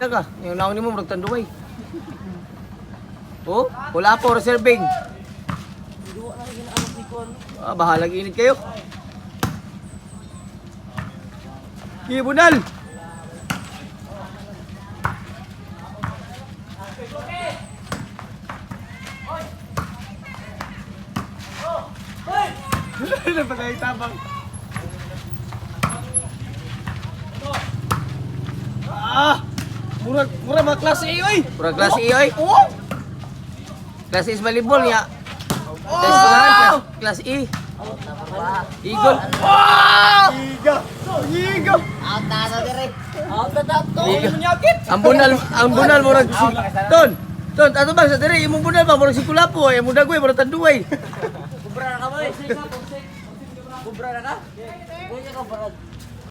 Ka, yung naong nimo murag tanduay. Oh, wala po reserving. Ah, bahala init kayo. Ibunal. Napatay tabang. Ah! Murag, murag mga klase A, oy! Murag klase A, oy. Oh! Class A is volleyball ya. Class class, class E. Eagle. Iga! Iga! Out na na dire. Out na ta to. Munyakit! Ang bunal murag si Ton. Ton, ato bang sa dire imong bunal ba murag si Kulapo ay imong dagway murag tanduay. Kubra na ka boy. Kubra na ka? Kuya ka brad.